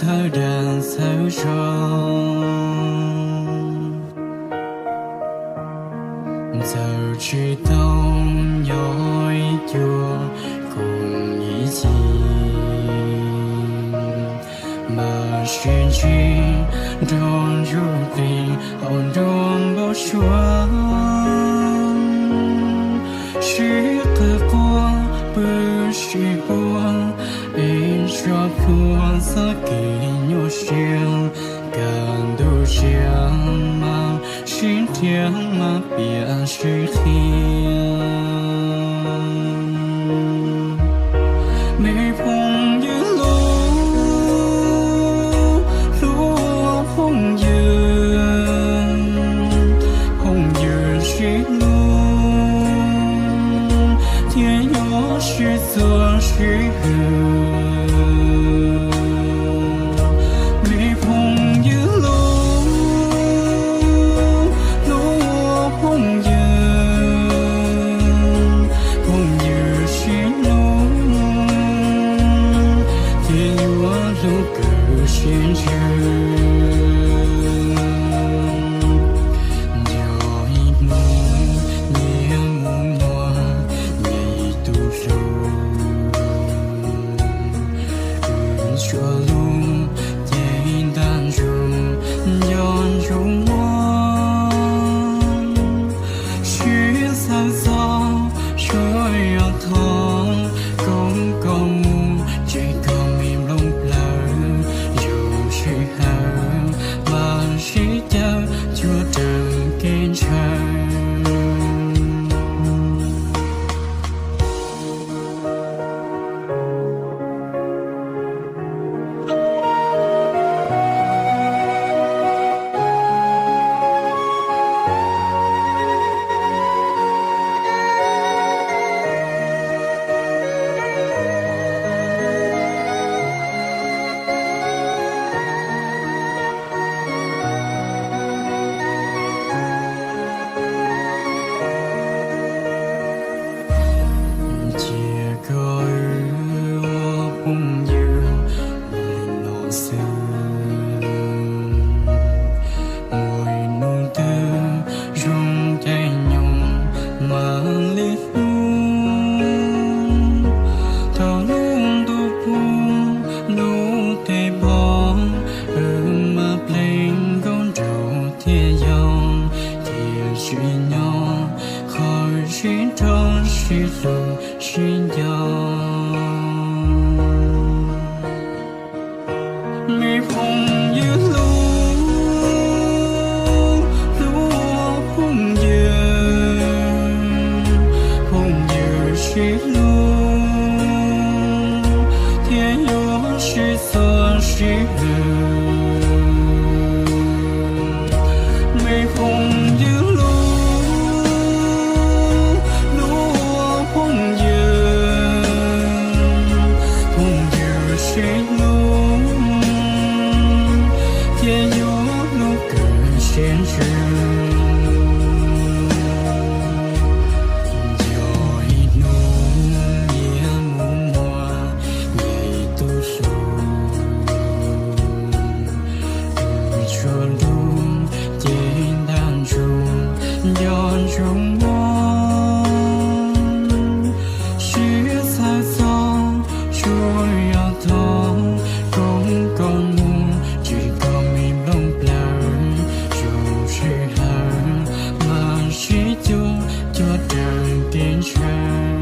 thawj dag txhawb zog. Txawm tsis tau nyob ib cuag koom ib txhis, mas sib ntsib nrog ntsuj plig hauv nruab npau suav. Sib qawm quaj pw sib puag, ib tsob plhuav txoj kev nyuaj siab, kaj ntug siab mas sib nrhiav mas piam sib qhia. Me phooj ywg hlub, hlub phooj ywg, phooj ywg sib hlub thiaj yuav sib txuag sib hwm. Me phooj ywg hlub, hlub phooj ywg, phooj ywg sib hlub thiaj yuav hlub kawg siab ntsws. Yog ib hnub niaj mus muag, niaj ib tug hlub, wb tsuas lub cev ntaj ntsug nco ntsoov muab. Sib txhawb txog suab yog thov koob koj mus, tseg koj me nplooj plawv, zoo sij hawm mas sib caw cuag raws kev ntshaw. Cia koj wb ua phooj ywg li no xwb, mus ib hnub twg zoo caij nyoog mam li hlub. Thaum lub ntuj poob lub teb poob, wb mam pleev nkauj nraug thiaj yog, thiaj tsim nyog qhov sib nrog sib hlub sib nco. Me phooj ywg hlub, hlub phooj ywg, phooj ywg sib hlub thiaj yuav sib txuag sib hwm. Me phooj ywg hlub, hlub phooj ywg, phooj ywg sib hlub thiaj yuav hlub kawg siab ntsws. Yog ib hnub niaj mus muag, niaj ib tug hlub, wb tsuas lub cev ntaj ntsug nco ntsoov muab. Sib txhawb txog suab yog thov koob koj mus, tseg koj me nplooj plawv, zoo sij hawm mam sib cuag cuag raws kev ntshaw.